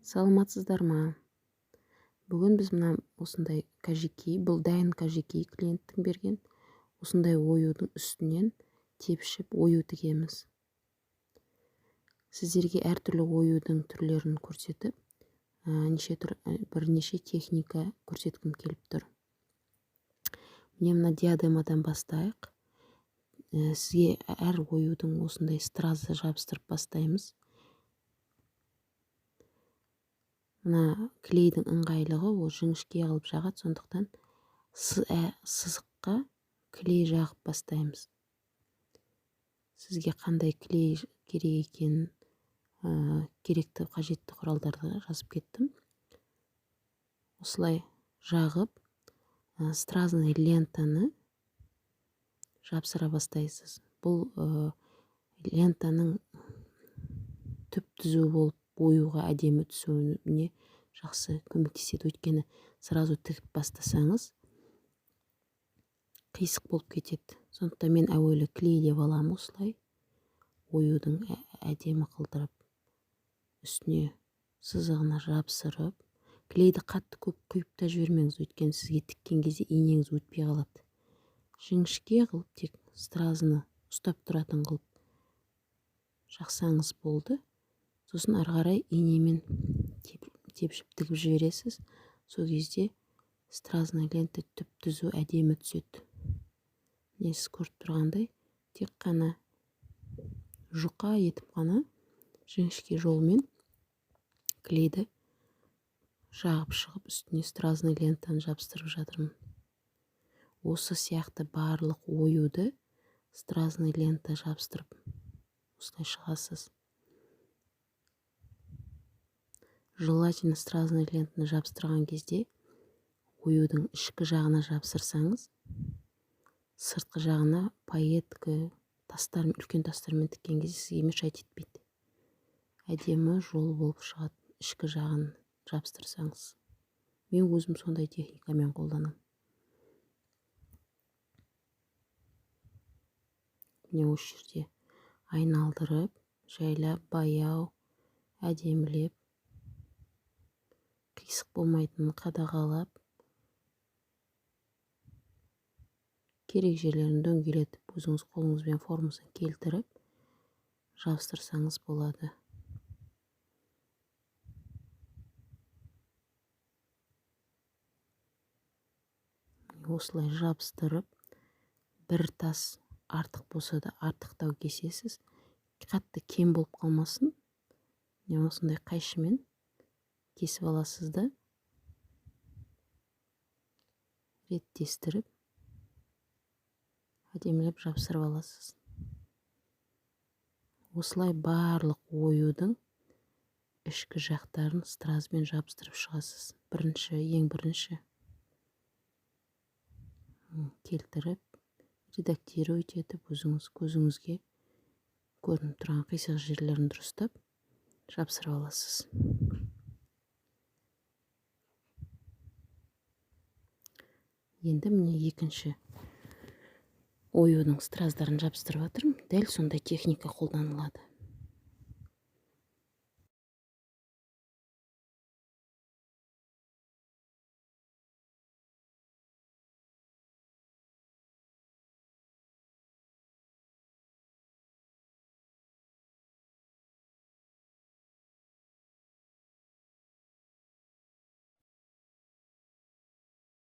Саламатсыздар ма? Бүгін біз мына осындай кәжекей, бұл дайын кәжекей клиенттің берген, осындай оюдың үстінен тепшіп ою тігеміз. Сіздерге әртүрлі оюдың түрлерін көрсетіп, неше түр, бірнеше техника көрсеткім келіп тұр. Міне мына диадемадан бастайық. Сізге әр оюдың осындай стразы жабыстырып бастаймыз. Мына клейдің ыңғайлығы ол жіңішке қылып жағады, сондықтан сызыққа клей жағып бастаймыз. Сізге қандай клей керек екенін, керекті қажетті құралдарды жазып кеттім. Осылай жағып, стразный лентаны жапсыра бастайсыз. Бұл лентаның түп түзу болып оюға әдемі түсуіне жақсы көмектеседі. Өйткені сразу тігіп бастасаңыз қисық болып кетеді. Сондықтан мен әуелі клейлеп аламын осылай. Оюдың әдемі қылдырып, үстіне сызығына жапсырып, клейді қатты көп құйып та жібермеңіз, өйткені сізге тіккен кезде инеңіз өтпей қалады. Жіңішке қылып тек стразыны ұстап тұратын қылып жақсаңыз болды. Сосын ары қарай инемен тепшіп тігіп жібересіз. Сол кезде стразный лента түп-түзу әдемі түседі. Міне сіз көріп тұрғандай, тек қана жұқа етіп қана жіңішке жолмен клейді жағып шығып, үстіне стразный лентаны жабыстырып жатырмын. Осы сияқты барлық оюды стразный лента жабыстырып осылай шығасыз. Желательно стразный лентаны жабыстырған кезде оюдың ішкі жағына жабыстырсаңыз, сыртқы жағына пайетка, тастар, үлкен тастармен тіккен кезде сізге мешать етпейді. Әдемі жол болып шығады ішкі жағын жабыстырсаңыз. Мен өзім сондай техникамен қолданамын. Міне осы жерде айналдырып, жайлап, баяу, әдемілеп, қисық болмайтынын қадағалап, керек жерлерін дөңгелетіп, өзіңіз қолыңызбен формасын келтіріп, жабыстырсаңыз болады. Осылай жабыстырып, бір тас артық болса да артықтау кесесіз, қатты кем болып қалмасын. Міне осындай қайшымен кесіп аласыз да, реттестіріп, әдемілеп жапсырып аласыз. Осылай барлық оюдың ішкі жақтарын стразбен жабыстырып шығасыз. Бірінші, ең бірінші келтіріп, редактировать етіп, өзіңіз көзіңізге көрініп тұрған қисық жерлерін дұрыстап жапсырып аласыз. Енді міне екінші оюдың страздарын жабыстырып жатырмын. Дәл сондай техника қолданылады.